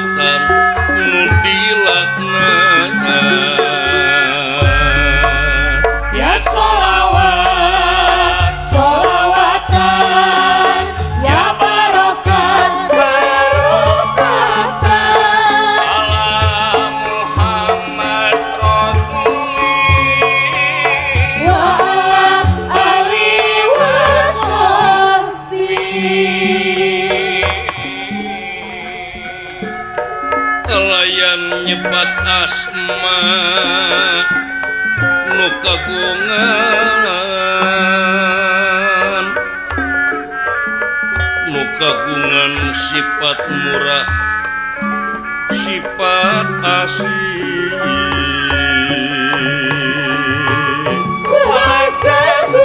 kawitan nu dilaknat. Ya sholawat sholawatan, ya barokat barokatan, ala Muhammad Rasul wa ala ali wasahbi. Kalayan nyebat asma nu kagungan, nu kagungan sifat murah, sifat asih. Welas kagungan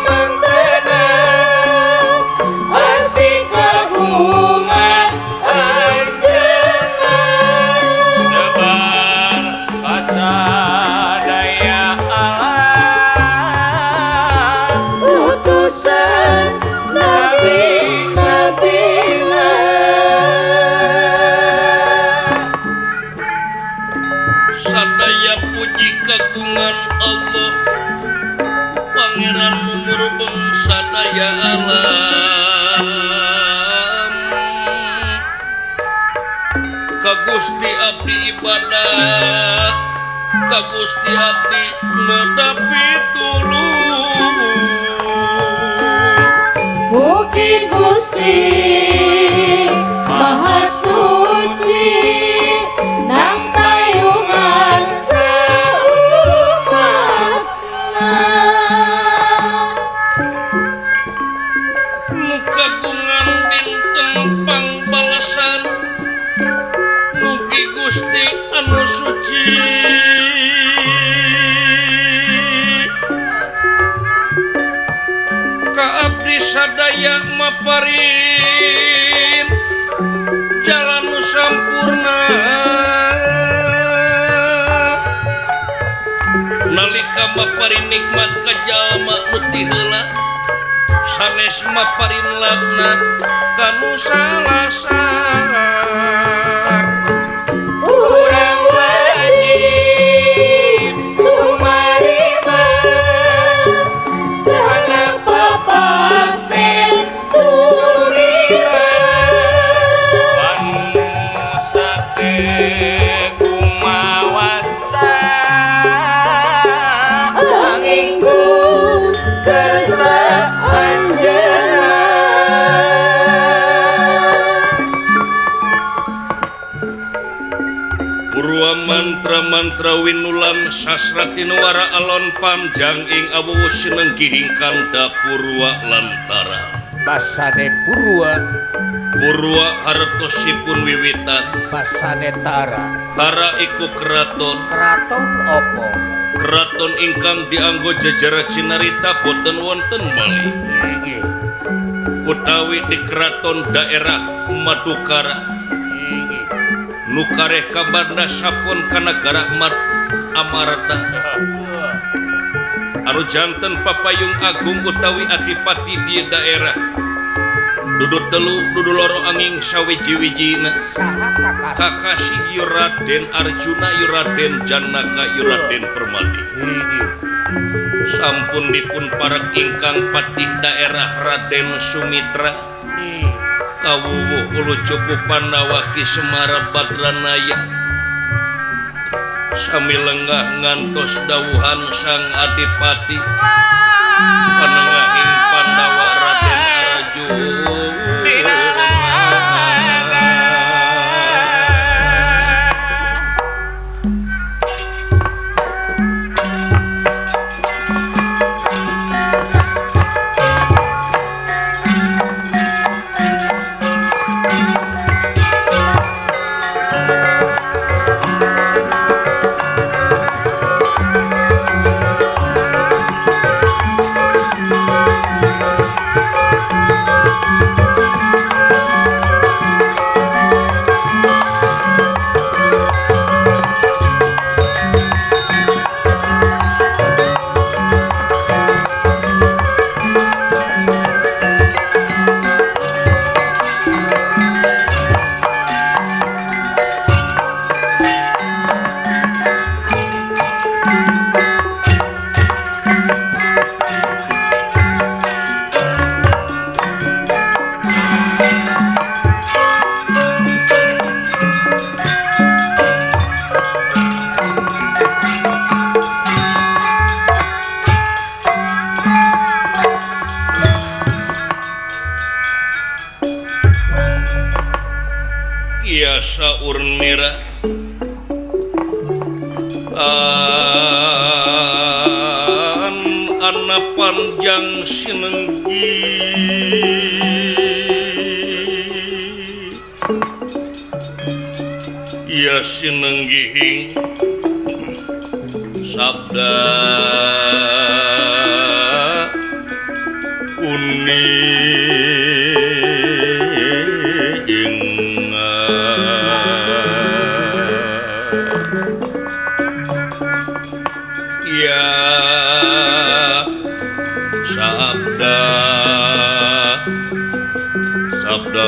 mantena, asih kagungan anjeunna. Tebar kasadaya alam, utusan nabi nabila. Sadaya puji kagungan Allah, Pangeran mumurbeng sadaya alam. Ka Gusti abdi ibadah, ka Gusti abdi nedapi tulung. Mugi Gusti Maha Suci nang tayungan ka umatna. Nu kagungan dinten pangbalesan, mugi Gusti anu suci. Ka abdi sadaya maparin jalan nu sampurna. Nalika maparin nikmat ka jalma nu ti heula, sanes maparin laknat ka nu salasar. Urang wajib tumarima kana papasten turima. Manusa teu kumawansa, angin ku kersa anjeunna. Purwa mantra-mantra winulan sasra tinuara alon pamjang ing awuwu sinenggihing kanda purwa lantara. Basane purwa, Purwa hartosipun wiwitan, basane tara. Tara iku keraton, Keraton opo? Keraton ingkang dianggo jejera cinarita boten wonten malih. Inggih, Utawi di keraton daerah Madukara, inggih. nu kareh kabarna sapon kanagara Amarta. Anu janten papayung agung utawi adipati di daerah. Dudu telu dudu loro angin sawiji-wijina. Saha kakasih? Kakasih Yuraden Arjuna, Yuraden Janaka, Yuraden Permadi. Inggih. Sampun dipun parek ingkang patih daerah Raden Sumitra. Nih, Kawuwuh ulu cupu Pandawa Ki Semara Badranaya. Sami lenggah ngantos dawuhan sang adipati panengahing Pandawa Raden Arjuna. Iya saur nera an ana panjang sinenggi iya sinenggihing sabda uning ya sabda sabda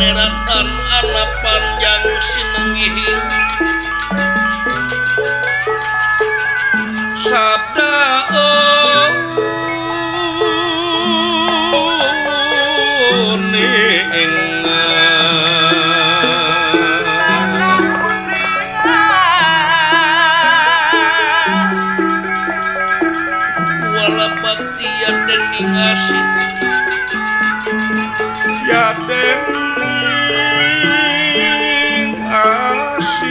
Neratan ana panjang sinenggihi sabda uning sabda uning wala bakti ya dening asih ya dening asih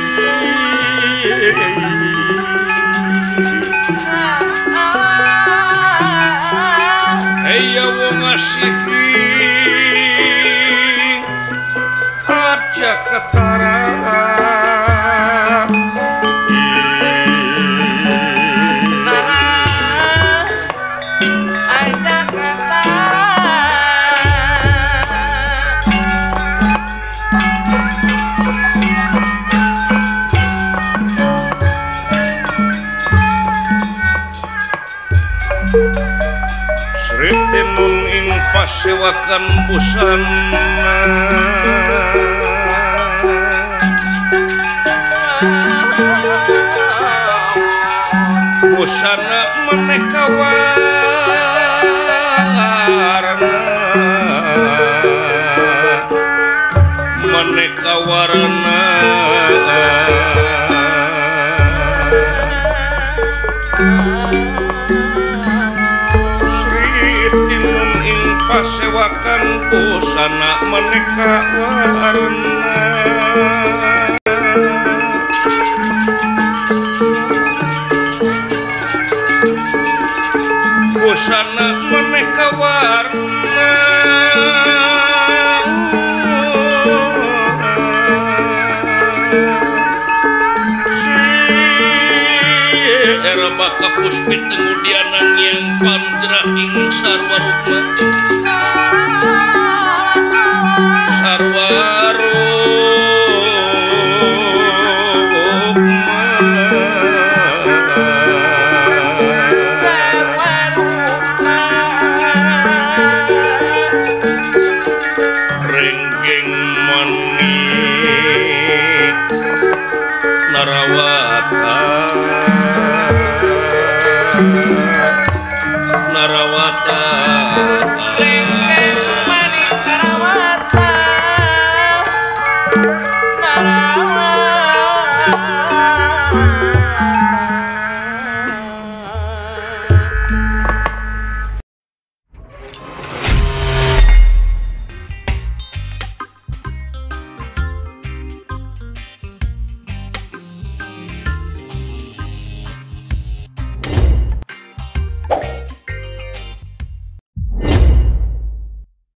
eya wong asih aja ketara aja ketara. Sri ing pasewakan busana busana maneka warna maneka warna pasewakan busana maneka warna busana maneka warna si era baka puspit tengudianan yang pancerah ing sarwa rukma.